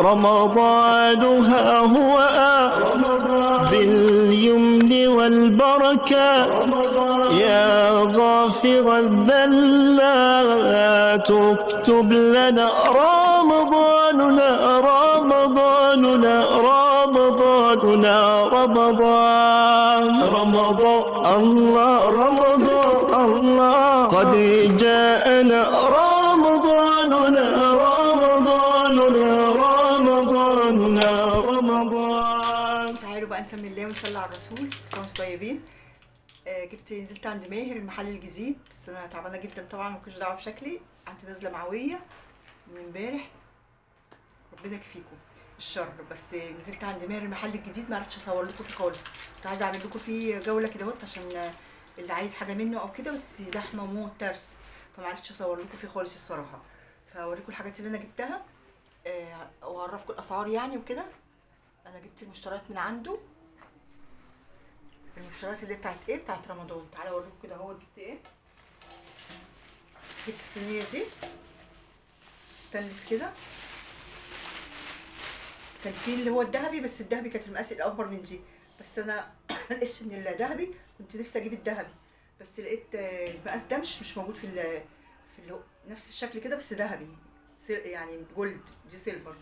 رمضان ها هو باليمن والبركة، يا غافر الذلات اكتب لنا رمضاننا رمضاننا رمضاننا رمضان رمضان الله رمضان الله قد جاءنا رمضاننا رمضاننا رمضاننا رمضان. تعالوا بقى نسمي الله ونصلي على الرسول. كل سنة وانتم طيبين. جبت نزلت عند ماهر المحل الجديد، بس انا تعبانة جدا طبعا، ما كنتش دعوه بشكلي، عندي نازله معويه من امبارح، ربنا يكفيكم الشر. بس نزلت عند ماهر المحل الجديد، ما عرفتش اصور لكم فيه خالص، كنت عايزه اعمل لكم فيه جولة كده اهوت عشان اللي عايز حاجة منه او كده، بس زحمة وموت ترس، فما عرفتش اصور لكم فيه خالص الصراحة. فاوريكم الحاجات اللي انا جبتها، واعرفكم الاسعار يعني وكده. انا جبت المشتريات من عنده، المشتريات اللي بتاعت ايه، بتاعت رمضان. تعالوا اوريكم كده اهو جبت ايه. جبت الصينية دي ستانلس كده، كان في اللي هو الذهبي، بس الذهبي كانت المقاس الاكبر من دي، بس انا ما لقيتش من الذهبي، كنت نفسي اجيب الذهبي، بس لقيت المقاس ده مش موجود في ال في اللي هو نفس الشكل كده بس ذهبي، يعني gold، دي silver،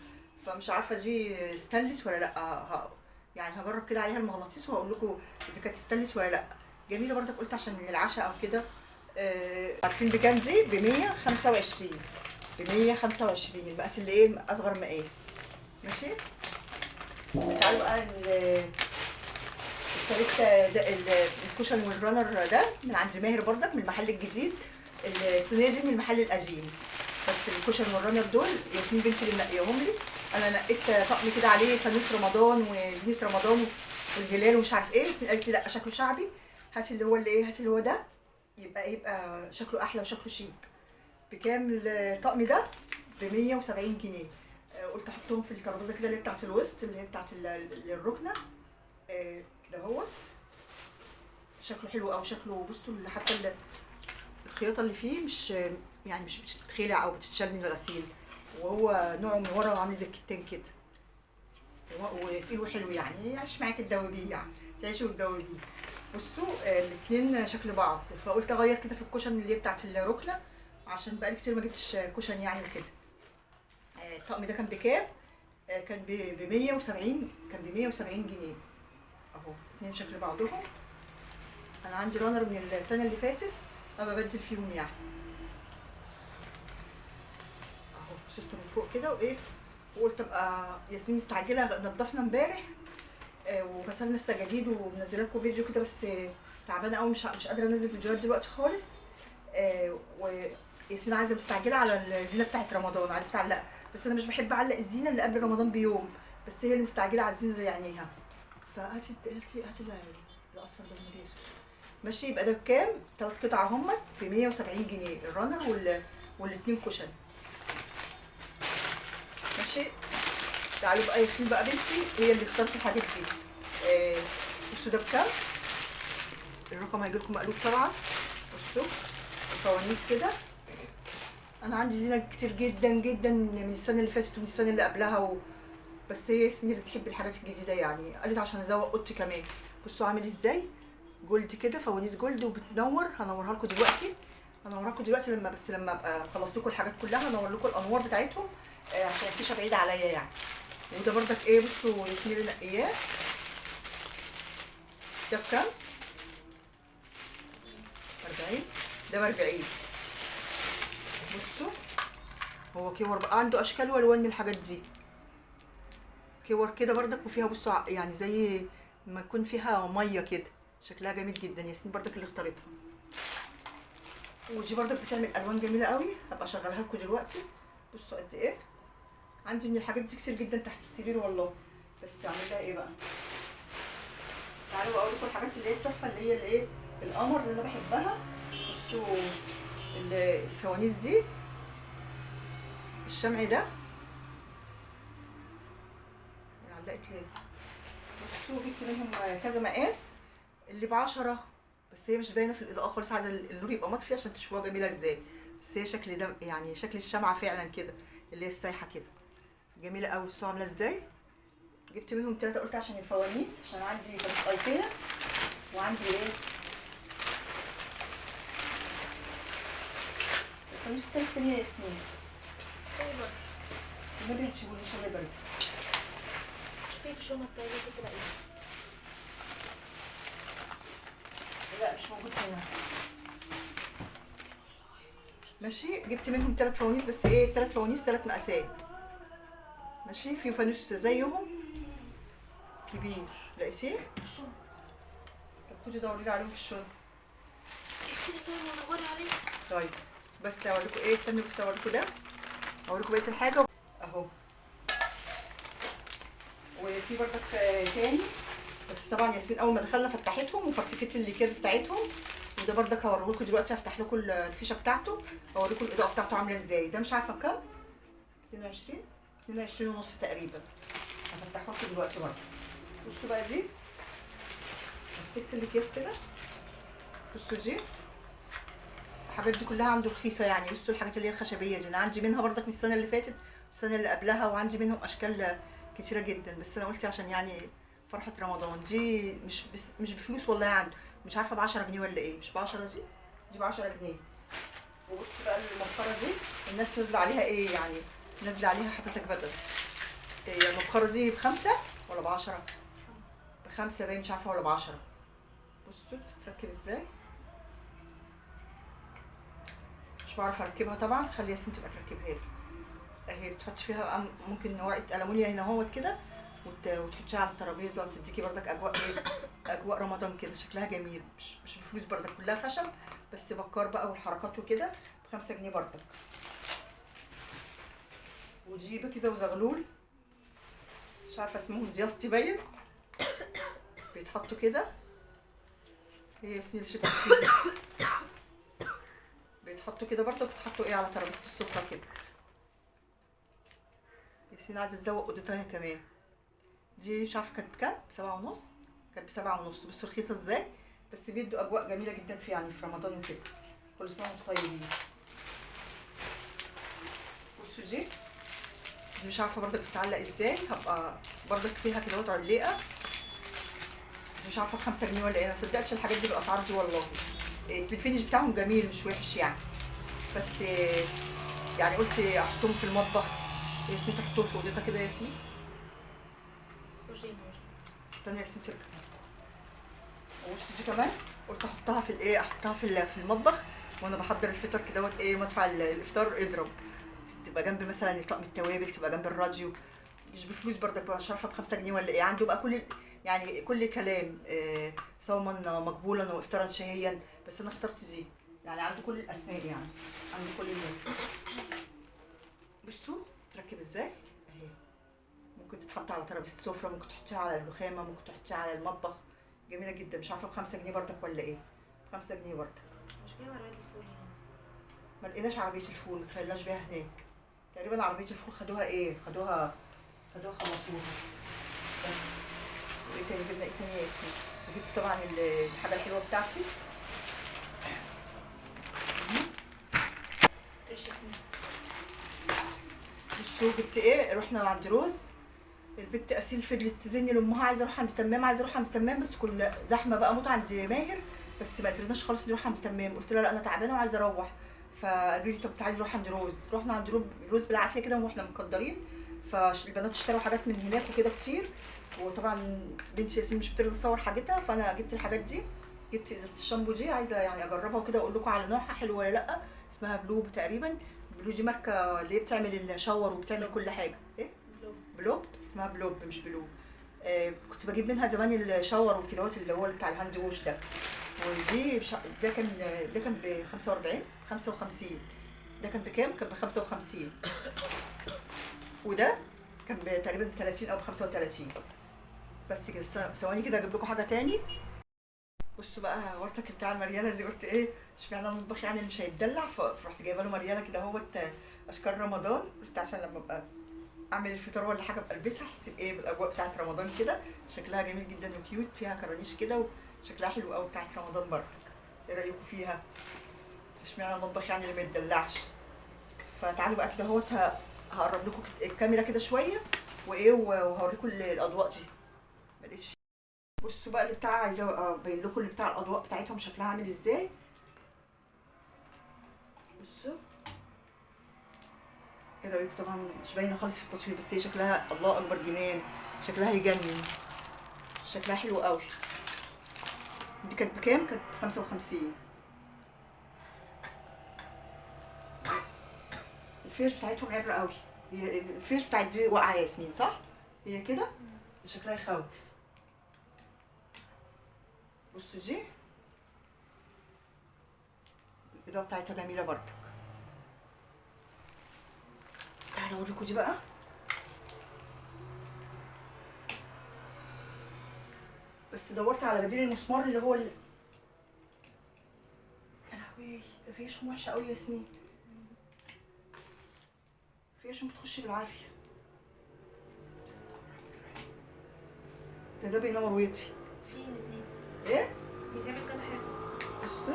فمش عارفه دي ستانلس ولا لا. يعني هجرب كده عليها المغناطيس وهقول لكم اذا كانت ستانلس ولا لا. جميلة برضك، قلت عشان العشاء او كده. عارفين بكام دي؟ ب 125، ب 125 المقاس اللي ايه، اصغر مقاس. ماشي، تعالوا بقى اشتريت ده ال cushion وال runner ده من عند ماهر برضك، من المحل الجديد. الصينية دي من المحل القديم، بس ال cushion وال runner دول ياسمين بنتي اللي منقياهم لي. انا نقيت طقم كده عليه فانوس رمضان وزينه رمضان والهلال ومش عارف ايه، ياسمين قالت لي لا شكله شعبي، هاتي اللي هو اللي ايه، هاتي اللي هو ده، يبقى شكله احلى وشكله شيك. بكام الطقم ده؟ ب 170 جنيه. قلت احطهم في الترابيزة كده اللي هي بتاعت الوسط، اللي هي بتاعت الركنه. كده اهوت، شكله حلو قوي، شكله بصوا حتى الخياطة اللي فيه مش يعني مش بتتخلع او بتتشال من الغسيل، وهو نوعه من ورا عامل زي الكتان كده، وتقيل وحلو يعني، يعيش معاك تدوبيه يعني، تعيشي وتدوبيه. بصوا الاتنين شكل بعض، فقلت اغير كده في ال cushion اللي هي بتاعت الركنه، عشان بقالي كتير ما جبتش cushion يعني وكده. الطقم ده كان بكام؟ كان ب 170، كان ب 170 جنيه اهو، اتنين شكل بعضهم. انا عندي runner من السنة اللي فاتت ما ببدل فيهم يعني اهو، سوسته من فوق كده وايه. وقلت ابقى ياسمين مستعجلة، نضفنا امبارح، وغسلنا السجاجيد ومنزلة لكم فيديو كده، بس تعبانة قوي، مش قادرة انزل فيديوهات دلوقتي خالص. وياسمين عايزه مستعجلة على الزينة بتاعت رمضان، عايزه تعلقها، بس انا مش بحب اعلق الزينة اللي قبل رمضان بيوم، بس هي اللي مستعجلة على الزينة زي عينيها. فهاتي هاتي هاتي الاصفر ده من بيسو. ماشي، يبقى ده بكام؟ 3 قطع اهمت ب 170 جنيه، ال runner والاتنين cushion. ماشي، تعالوا بقى ياسمين بقى بنتي هي اللي اختارت الحاجات دي. بصوا ده بكام؟ الرقم هيجي لكم مقلوب طبعا. بصوا الفوانيس كده، انا عندي زينة كتير جدا جدا من السنة اللي فاتت ومن السنة اللي قبلها بس هي ياسمين اللي بتحب الحاجات الجديدة يعني، قالت عشان ازوق اوضتي كمان. بصوا عامل ازاي، gold كده، فوانيس gold وبتنور. هنورها لكم دلوقتي، هنورها لكم دلوقتي لما بس لما ابقى خلصت لكم الحاجات كلها هنور لكم الانوار بتاعتهم، عشان الفيشه بعيدة عليا يعني. وده بردك ايه، بصوا ياسمين اللي نقياه ده بكام؟ 40، ده ب 40. بصوا هو كور بقى، عنده اشكال والوان من الحاجات دي، كور كده بردك، وفيها بصوا يعني زي ما يكون فيها مية كده، شكلها جميل جدا. ياسمين بردك اللي اختارتها. ودي بردك بتعمل الوان جميلة قوي، هبقى اشغلها لكم دلوقتي. بصوا قد ايه عندي من الحاجات دي كتير جدا تحت السرير والله، بس اعمل لها ايه بقى. تعالوا اقول لكم الحاجات اللي هي التحفة، اللي هي الايه، القمر اللي انا بحبها. بصوا الفوانيس دي، الشمع ده علقت ليه. بصوا جبت منهم كذا مقاس، اللي ب10، بس هي مش باينة في الاضاءة خالص، عايزه النور يبقى مطفي عشان تشوفوها جميلة ازاي. بس هي شكل ده يعني شكل الشمعة فعلا كده اللي هي السايحه كده. جميلة قوي. بصوا عامله ازاي. جبت منهم 3، قلت عشان الفوانيس، عشان عندي فانوس ايكيا وعندي ايه الفانوس التالت فين يا ياسمين؟ النبي هتشيبولي ان شاء الله يبارك. شوفي في الشنطة بتاعتي تلاقيه. لا مش موجود هنا. ماشي، جبت منهم 3 فوانيس بس، ايه 3 فوانيس 3 مقاسات. ماشي، في فانوس زيهم كبير، لقيتيه؟ في الشنطة. طب خدي دوري لي عليهم في الشنطة. طيب عليه. طيب بس اوريكم ايه، استنوا بس اوريكم ده، اوريكم بقية الحاجة اهو. وفي بردك تاني، بس طبعا ياسمين اول ما دخلنا فتحتهم وفرتكت الاكياس بتاعتهم. وده بردك هوريهولكم دلوقتي، هفتح لكم الفيشه بتاعته، اوريكم الاضاءة بتاعته عامله ازاي. ده مش عارفه بكام، 22 22 ونص تقريبا. هفتحه لكم دلوقتي برده. بصوا بقى دي فرتكت الاكياس كده. بصوا دي الحاجات دي كلها عنده رخيصة يعني. بصوا الحاجات اللي هي الخشبية دي انا عندي منها بردك من السنة اللي فاتت والسنة اللي قبلها، وعندي منهم اشكال كتيرة جدا، بس انا قلت عشان يعني فرحه رمضان. دي مش بفلوس والله عنده، مش عارفه ب 10 جنيه ولا ايه، مش ب 10، دي ب 10 جنيه. وبصوا بقى المبخره دي الناس نازله عليها ايه يعني، نازله عليها حضرتك بدل هي المبخره دي ب5 ولا ب10؟ ب5 باين، مش عارفه ولا ب10. بصوا بتتركب ازاي، مش بعرف اركبها طبعا، خلي ياسمين تبقى تركبها لي. اهي بتحطي فيها ممكن ورقة المونيا هنا اهوت كده، وتحطيها على الترابيزة وتديكي بردك اجواء ايه، اجواء رمضان كده، شكلها جميل. مش بفلوس بردك، كلها خشب بس بكار بقى والحركات وكده، ب5 جنيه بردك. ودي بكيزه وزغلول، مش عارفه اسمهم، دياستي باين، بيتحطوا كده. هي ياسمين شكلها بيتحطوا كده برضه، بيتحطوا ايه على ترابيزة السفرة كده. ياسمين عايزه تزوق اوضتها كمان. دي مش عارفه كانت بكام، ب7.5، كانت ب7.5. بصوا رخيصة ازاي، بس بيدوا اجواء جميلة جدا في يعني في رمضان وكده. كل سنة وانتم طيبين. بصوا دي مش عارفه برضك بتتعلق ازاي، هبقى برضك فيها كده اهوت علقه. مش عارفه ب5 جنيه ولا ايه، انا ما صدقتش الحاجات دي بالاسعار دي والله. ال finish بتاعهم جميل مش وحش يعني، بس يعني قلت احطهم في المطبخ. ياسمين تحطهم في اوضتها كده يا ياسمين. استني يا ياسمين تركب. وبصي دي كمان قلت احطها في الايه، احطها في المطبخ وانا بحضر الفطار كدهوت ايه، مدفع الافطار اضرب، تبقى جنب مثلا طقم التوابل، تبقى جنب الراديو. مش بفلوس بردك بقى، مش عارفه ب5 جنيه ولا ايه. عنده بقى كل يعني كل كلام، صوما مقبولا وافطارا شهيا، بس انا اخترت دي يعني. عنده كل الاسماء يعني، عنده كل النوع. بصوا تتركب ازاي اهي، ممكن تتحط على ترابيزة السفرة، ممكن تحطيها على الرخامه، ممكن تحطيها على المطبخ. جميلة جدا. مش عارفه ب5 جنيه بردك ولا ايه، ب5 جنيه بردك. مش جايبه عربية الفول هنا، ما لقيناش عربية الفول، ما تخيلناش بيها هناك. تقريبا عربية الفول خدوها ايه، خدوها خلصوها. بس ايه تاني جبنا، ايه تاني يا ياسمين؟ جبت طبعا الحاجة الحلوة بتاعتي. بصوا جبت ايه، رحنا عند روز. البت اسيل فضلت تزني لامها عايزه اروح عند تمام، عايزه اروح عند تمام، بس كل زحمة بقى موت عند ماهر، بس ما قدرناش خالص نروح عند تمام. قلت لها لا انا تعبانة وعايزه اروح، فقالوا لي طب تعالي نروح عند روز. رحنا عند روز بالعافية كده واحنا مقدرين، فالبنات اشتروا حاجات من هناك وكده كتير. وطبعا بنتي ياسمين مش بترضى تصور حاجتها، فانا جبت الحاجات دي. جبت ازازة الشامبو دي، عايزه يعني اجربها وكده واقول لكم على نوعها حلو ولا لا. اسمها بلوب تقريبا، بلو دي ماركة اللي هي بتعمل ال shower وبتعمل كل حاجة. ايه بلوب، اسمها بلوب مش بلو. كنت بجيب منها زمان ال shower وكدهوت اللي هو بتاع ال hand wash ده. ودي ده كان ب 45 55، ده كان بكام؟ كان ب 55، وده كان تقريبا ب 30 او ب 35. بس كده. ثواني كده اجيب لكم حاجة تاني. بصوا بقى ورتك بتاع المرياله دي، قلت ايه اشمعنى المطبخ يعني مش هيتدلع، فرحت جايبه له مرياله كده اهوت اشكال رمضان. قلت عشان لما ابقى اعمل الفطار ولا حاجة ابقى البسها، احس بايه، بالاجواء بتاعت رمضان كده. شكلها جميل جدا و cute، فيها كرانيش كده وشكلها حلو قوي بتاعت رمضان برضك. ايه رايكم فيها؟ اشمعنى المطبخ يعني اللي ما يتدلعش؟ فتعالوا بقى كده اهوت هقرب لكم الكاميرا كده شوية وايه، وهوريكم الاضواء دي. معلش بصوا بقى اللي بتاع، عايزه ابين لكم اللي بتاع الاضواء بتاعتهم شكلها عامل ازاي. بصوا ايه رايكم؟ طبعا مش باينة خالص في التصوير، بس هي شكلها الله اكبر جنان، شكلها يجنن، شكلها حلو قوي. دي كانت بكام؟ كانت ب55. الفيش بتاعتهم عبره قوي. هي الفيش بتاعت دي واقعه يا ياسمين صح؟ هي كده شكلها يخوف. بصوا دي الاضاءة بتاعتها جميلة برضك. تعالوا اوريكم دي بقى. بس دورت على بديل المسمار اللي هو يا لهوي ده فيشهم وحشة قوي يا ياسمين، فيشهم بتخش بالعافية. ده بينور ويطفي. في الاثنين ايه؟ بيتعمل كذا حاجة. بصوا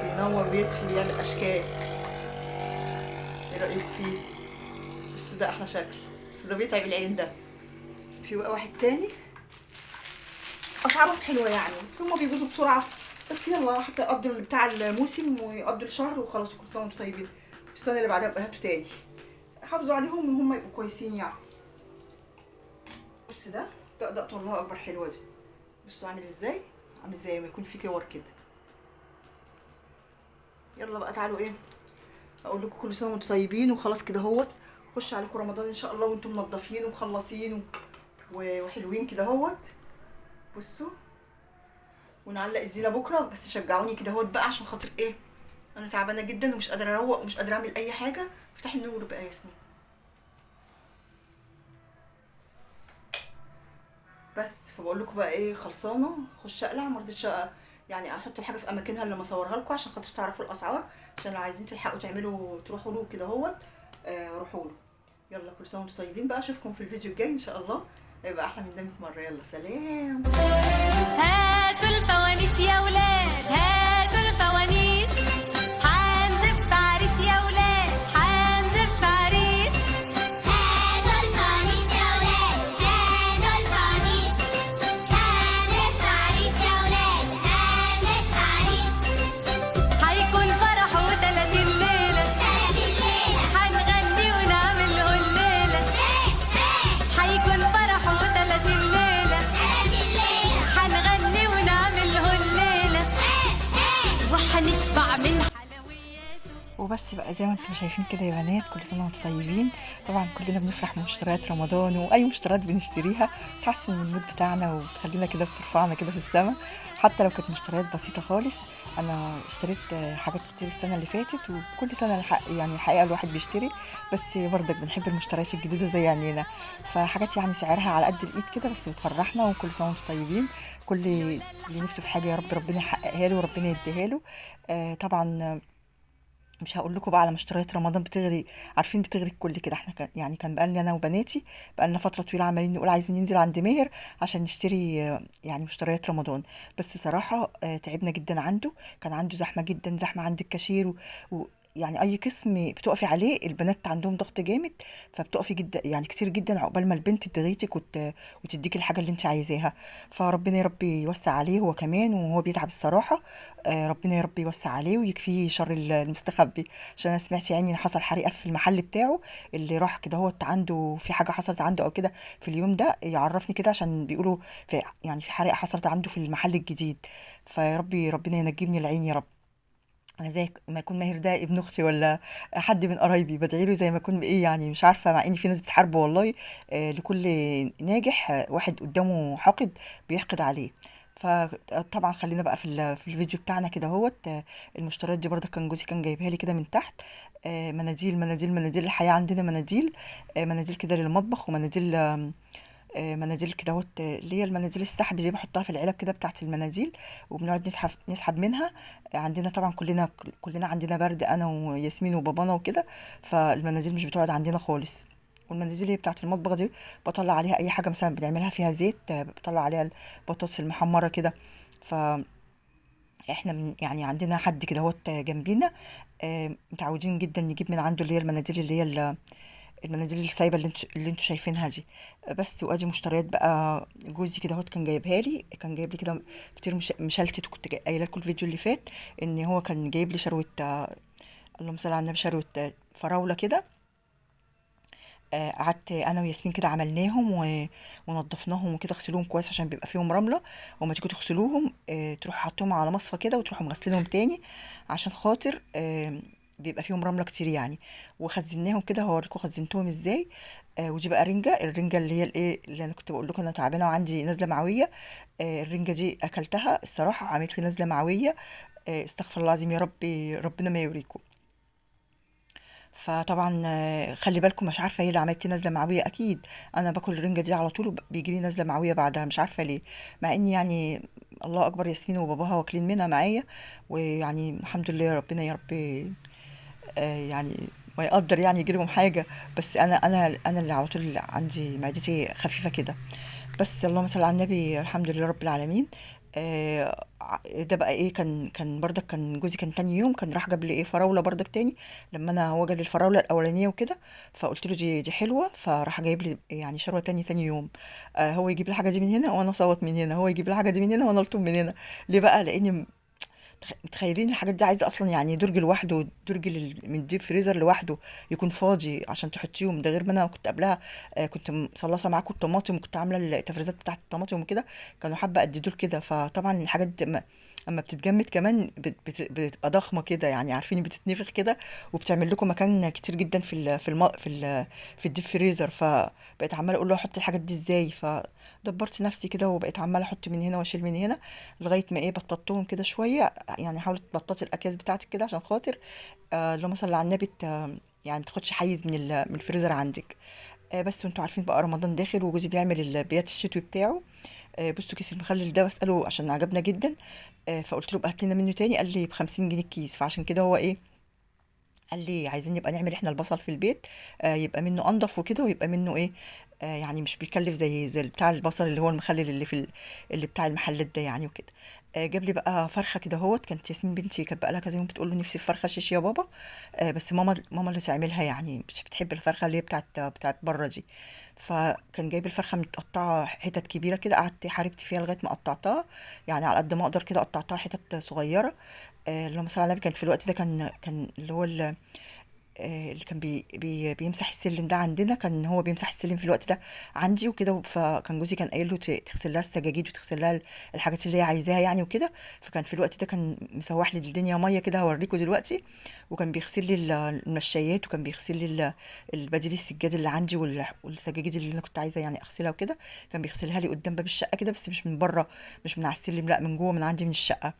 بينور ويطفي، بيعمل اشكال. ايه رايكم فيه؟ بصوا ده احلى شكل، بس ده بيتعب العين ده. في بقى واحد تاني اسعارهم حلوة يعني، بس هما بيبوظوا بسرعة. بس يلا حتى يقضوا بتاع الموسم ويقضوا الشهر وخلاص، كل سنة وانتم طيبين. السنة اللي بعدها بقى هاتوا تاني، حافظوا عليهم وهم يبقوا كويسين يعني. بص ده ده الله اكبر حلوة دي. بصوا عامل ازاي، عامل ازاي ما يكون في كور كده. يلا بقى تعالوا ايه اقول لكم كل سنة وانتم طيبين وخلاص كده اهوت. خش عليكم رمضان ان شاء الله وانتم منضفين ومخلصين وحلوين كده اهوت. بصوا ونعلق الزينة بكره، بس شجعوني كده اهوت بقى عشان خاطر ايه، انا تعبانة جدا ومش قادرة اروق ومش قادرة اعمل اي حاجة. افتحي النور بقى يا ياسمين. بس فبقول لكم بقى ايه، خلصانه، خش اقلع. ما رضيتش يعني احط الحاجة في اماكنها اللي ما اصورها لكم عشان خاطر تعرفوا الاسعار، عشان لو عايزين تلحقوا تعملوا تروحوا له كده اهوت روحوا له. يلا كل سنة وانتم طيبين بقى، اشوفكم في الفيديو الجاي ان شاء الله، هيبقى احلى من ده 100 مرة. يلا سلام. هاتوا الفوانيس يا ولاد، هاتوا الفوانيس، هنزف عريس يا ولاد، هنزف عريس. هاتوا الفوانيس يا ولاد، هاتوا الفوانيس، هنزف عريس يا ولاد، هنزف عريس. هيكون فرحه 30 ليلة، 30 ليلة، هنغني ونعمل الليلة. هيكون فرحه 30 ليلة، 30 ليلة، هنغني ونعمل الليلة، وحنشبع من حلوياته. وبس بقى زي ما انتم شايفين كده يا بنات، كل سنة وانتم طيبين. طبعا كلنا بنفرح بمشتريات رمضان، واي مشتريات بنشتريها بتحسن من ال mood بتاعنا وبتخلينا كده، بترفعنا كده في السما، حتى لو كانت مشتريات بسيطة خالص. انا اشتريت حاجات كتير السنة اللي فاتت، وكل سنة يعني الحقيقة الواحد بيشتري، بس برضك بنحب المشتريات الجديدة زي عينينا. فحاجات يعني سعرها على قد الايد كده، بس بتفرحنا. وكل سنة وانتم طيبين. كل اللي نفسه في حاجة يا رب ربنا يحققها له وربنا يديها له. طبعا مش هقول لكم بقى على مشتريات رمضان، بتغري، عارفين بتغري الكل كده. احنا كان بقالنا انا وبناتي بقالنا فترة طويلة عمالين نقول عايزين ننزل عند ماهر عشان نشتري يعني مشتريات رمضان، بس صراحة تعبنا جدا عنده، كان عنده زحمة جدا، زحمة عند الكاشير يعني اي قسم بتقفي عليه البنات عندهم ضغط جامد، فبتقفي جدا يعني كتير جدا عقبال ما البنت بتغيتك وتديك الحاجة اللي انت عايزاها. فربنا يا رب يوسع عليه هو كمان، وهو بيتعب الصراحة. ربنا يا رب يوسع عليه ويكفيه شر المستخبي، عشان انا سمعت يعني حصل حريقة في المحل بتاعه اللي راح كده، هو عنده في حاجة حصلت عنده او كده في اليوم ده يعرفني كده، عشان بيقولوا في يعني في حريقة حصلت عنده في المحل الجديد. فيا ربي ربنا ينجيني العين يا رب. انا زي ما يكون ماهر ده ابن اختي ولا حد من قرايبي، بدعي له زي ما يكون ايه يعني، مش عارفه، مع ان في ناس بتحاربه والله. لكل ناجح واحد قدامه حاقد بيحقد عليه. فطبعا خلينا بقى في الفيديو بتاعنا كده اهوت. المشتريات دي برضه كان جوزي كان جايبها لي كده من تحت. مناديل مناديل مناديل، الحقيقة عندنا مناديل، مناديل كده للمطبخ، ومناديل مناديل كده اهوت، اللي هي المناديل السحب دي بحطها في العلب كده بتاعت المناديل، وبنقعد نسحب منها. عندنا طبعا كلنا عندنا برد، انا وياسمين وبابانا وكده، فالمناديل مش بتقعد عندنا خالص. والمناديل اللي بتاعت المطبخ دي بطلع عليها اي حاجة، مثلا بنعملها فيها زيت، بطلع عليها البطاطس المحمره كده. ف احنا من يعني عندنا حد كده هوت جنبينا، متعودين جدا نجيب من عنده اللي هي المناديل، اللي هي المناديل السايبه اللي انتوا شايفينها دي بس. وادي مشتريات بقى جوزي كده هوت كان جايبها لي، كان جايب لي كده فطير مشلتت، وكنت قايله لكم الفيديو اللي فات ان هو كان جايب لي شروه، اللهم صل على النبي، شروه فراوله كده. قعدت انا وياسمين كده عملناهم ونضفناهم وكده، غسلوهم كويس عشان بيبقى فيهم رملة، وما تيجوا تغسلوهم تروحوا حاطينهم على مصفى كده وتروحوا مغسلينهم تاني عشان خاطر بيبقى فيهم رملة كتير يعني. وخزناهم كده، هوريكم خزنتهم ازاي. ودي بقى رنجه، الرنجه اللي هي الايه اللي انا كنت بقول لكم انا تعبانة وعندي نزله معويه. الرنجه دي اكلتها الصراحة عملت لي نزله معويه، استغفر الله العظيم يا ربي، ربنا ما يوريكم. فطبعا خلي بالكم، مش عارفه ايه اللي عملت لي نزله معويه، اكيد انا باكل الرنجه دي على طول وبيجي لي نزله معويه بعدها، مش عارفه ليه، مع اني يعني الله اكبر ياسمين وباباها واكلين منها معايا، ويعني الحمد لله ربنا يا رب يعني ما يقدر يعني يجي لهم حاجة، بس انا انا انا اللي على طول عندي معدتي خفيفة كده بس. اللهم صل على النبي، الحمد لله رب العالمين. ده بقى ايه، كان بردك كان جوزي كان تاني يوم كان راح جاب لي ايه فراوله بردك تاني، لما انا هو جاب لي الفراوله الاولانية وكده، فقلت له دي حلوة، فراح جايب لي يعني شروه تاني يوم. هو يجيب لي الحاجة دي من هنا وانا اصوت من هنا، هو يجيب لي الحاجة دي من هنا وانا الطم من هنا. ليه بقى؟ لان متخيلين الحاجات دي عايزه اصلا يعني درج لوحده، درج من ال deep freezer لوحده يكون فاضي عشان تحطيهم. ده غير ما انا كنت قبلها كنت مصلصه معاكم الطماطم، وكنت عامله التفريزات بتاعه الطماطم وكده، كانوا حبه قد دول كده. فطبعا الحاجات دي اما بتتجمد كمان بتبقى ضخمة كده يعني، عارفين بتتنفخ كده وبتعمل لكم مكان كتير جدا في ال في الم في ال في ال deep freezer. فبقيت عماله اقول له احط الحاجات دي ازاي، فدبرت نفسي كده وبقيت عماله احط من هنا واشيل من هنا لغاية ما ايه بططتهم كده شوية يعني. حاولت تبططي الاكياس بتاعتك كده عشان خاطر اللهم صل على النبي يعني ما تاخدش حيز من الفريزر عندك. بس وانتوا عارفين بقى رمضان داخل وجوزي بيعمل البيات الشتوي بتاعه. بصوا كيس المخلل ده بساله عشان عجبنا جدا، فقلت له بقى هات لنا منه تاني، قال لي ب50 جنيه الكيس. فعشان كده هو ايه قال لي عايزين نبقى نعمل احنا البصل في البيت، يبقى منه انضف وكده، ويبقى منه ايه يعني مش بيكلف زي بتاع البصل اللي هو المخلل اللي في اللي بتاع المحلات ده يعني وكده. جاب لي بقى فرخة كده اهوت، كانت ياسمين بنتي كانت بقى لها كذا يوم بتقول له نفسي في فرخة شيش يا بابا، بس ماما اللي تعملها يعني، مش بتحب الفرخه اللي هي بتاعت بره دي. فكان جايب الفرخه متقطعه حتت كبيرة كده، قعدت حاربت فيها لغاية ما قطعتها يعني على قد ما اقدر كده، قطعتها حتت صغيرة. اللهم صل على النبي. كان في الوقت ده كان اللي هو اللي كان بي بي بيمسح السلم ده عندنا، كان هو بيمسح السلم في الوقت ده عندي وكده. فكان جوزي كان قايل له تغسل لها السجاجيد وتغسل لها الحاجات اللي هي عايزاها يعني وكده. فكان في الوقت ده كان مسوح لي الدنيا مية كده، هوريكم دلوقتي. وكان بيغسل لي المشايات، وكان بيغسل لي البديل السجاد اللي عندي والسجاجيد اللي انا كنت عايزه يعني اغسلها وكده، كان بيغسلها لي قدام باب الشقة كده، بس مش من بره، مش من على السلم، لا من جوه من عندي من الشقة.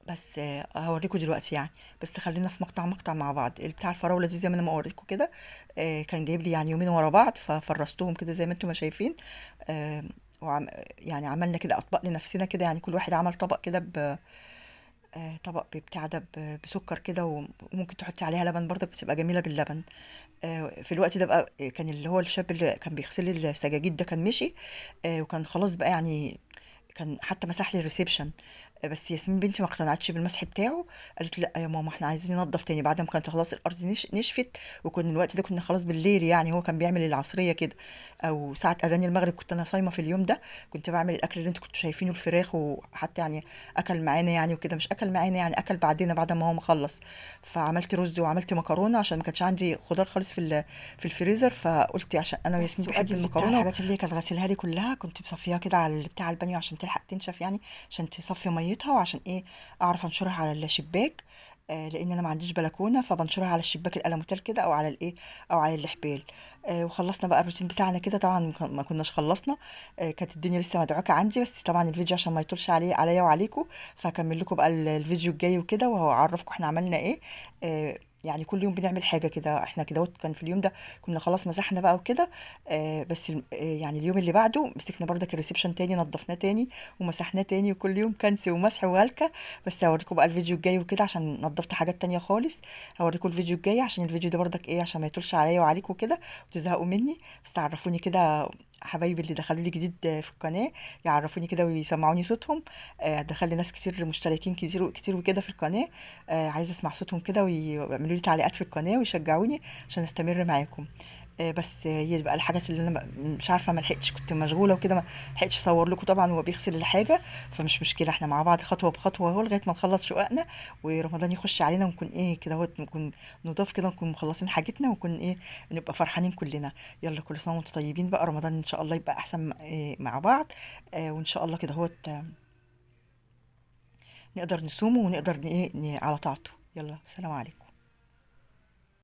بس هوريكم دلوقتي يعني، بس خلينا في مقطع مع بعض. بتاع الفراوله دي زي ما انا ما وريتكم كده، كان جايب لي يعني يومين ورا بعض، ففرستهم كده زي ما انتم ما شايفين. يعني عملنا كده اطباق لنفسنا كده يعني، كل واحد عمل طبق كده طبق بتاع ده بسكر كده، وممكن تحطي عليها لبن برضه، بتبقى جميلة باللبن. في الوقت ده بقى كان اللي هو الشاب اللي كان بيغسل لي السجاجيد ده كان مشي، وكان خلاص بقى يعني، كان حتى مسح لي ال reception. بس ياسمين بنتي ما اقتنعتش بالمسح بتاعه، قالت لا يا ماما احنا عايزين ننضف تاني، بعد ما كانت خلاص الارض نشفت، وكنا الوقت ده كنا خلاص بالليل يعني، هو كان بيعمل العصرية كده او ساعة اذان المغرب، كنت انا صايمه في اليوم ده، كنت بعمل الاكل اللي انتوا كنتوا شايفينه الفراخ، وحتى يعني اكل معانا يعني وكده، مش اكل معانا يعني اكل بعدين بعد ما هو مخلص. فعملت رز وعملت مكرونه عشان ما كانش عندي خضار خالص في الفريزر، فقلت عشان انا وياسمين بنحب المكرونه، الحاجات اللي كانت غسلها لي كلها كنت مصفيها كده على بتاع البانيو عشان تلحق تنشف يعني، عشان تصفي ميتها، وعشان ايه اعرف انشرها على الشباك، لان انا ما عنديش بلكونة، فبنشرها على الشباك الالموتال كده او على الايه او على الحبال. وخلصنا بقى الروتين بتاعنا كده. طبعا ما كناش خلصنا، كانت الدنيا لسه مدعوكه عندي، بس طبعا الفيديو عشان ما يطولش عليا وعليكم، فهكمل لكم بقى الفيديو الجاي وكده، وهعرفكم احنا عملنا ايه. يعني كل يوم بنعمل حاجة كده، احنا كده كان في اليوم ده كنا خلاص مسحنا بقى وكده، بس يعني اليوم اللي بعده مسكنا بردك ال reception تاني، نظفناه تاني ومسحناه تاني، وكل يوم كنس ومسح وهلكه. بس هوريكم بقى الفيديو الجاي وكده عشان نظفت حاجات تانية خالص، هوريكم الفيديو الجاي عشان الفيديو ده بردك ايه عشان ما يطولش عليا وعليكم كده وتزهقوا مني. بس عرفوني كده حبايبي اللي دخلوا لي جديد في القناة يعرفوني كده ويسمعوني صوتهم. دخل لي ناس كتير مشتركين كتير كتير وكده في القناة، عايزه اسمع صوتهم كده ويعملوا لي تعليقات في القناة ويشجعوني عشان استمر معاكم. بس هي بقى الحاجات اللي انا مش عارفه، ما لحقتش، كنت مشغولة وكده، ما لحقتش اصور لكم طبعا وهو بيغسل الحاجة، فمش مشكلة، احنا مع بعض خطوة بخطوة اهو لغاية ما نخلص شققنا ورمضان يخش علينا ونكون ايه كده اهوت، نكون نضاف كده، نكون مخلصين حاجتنا، ونكون ايه نبقى فرحانين كلنا. يلا كل سنة وانتم طيبين بقى، رمضان ان شاء الله يبقى احسن مع بعض، وان شاء الله كده اهوت نقدر نصومه ونقدر ايه على طاعته. يلا سلام عليكم.